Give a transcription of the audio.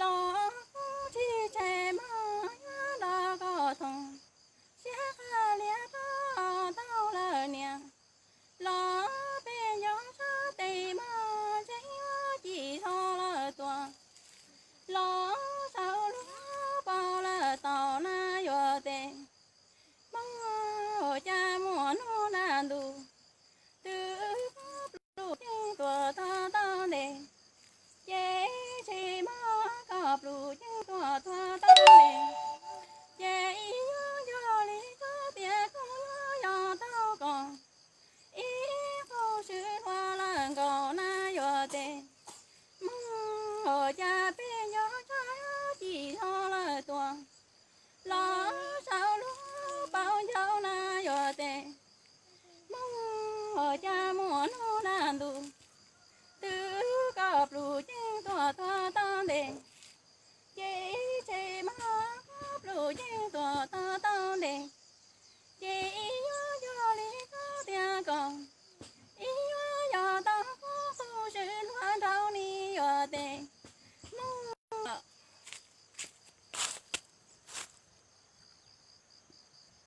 Los kuv tsis tseg mog, yuav nrog koj thoom, siab qhab liab rov tau lawm niam. Los peb nco sab tes mog, tseeb yuav cim zog lawm tuaj. Los sawv lub paus lawm tau na yuav tes, Hmoob ua cas muaj hnub nag ntuj, twb pub pluj ceeb tuaj tag tau ntes. Ces tsis muaj koj pluj ceeb tuaj tag tau ntes, ces ib yuav nco li koj tias koj yuav yog tau koj. Ib qho swm hlua lawm nkaus na yuav tes, Hmoob ua cas peb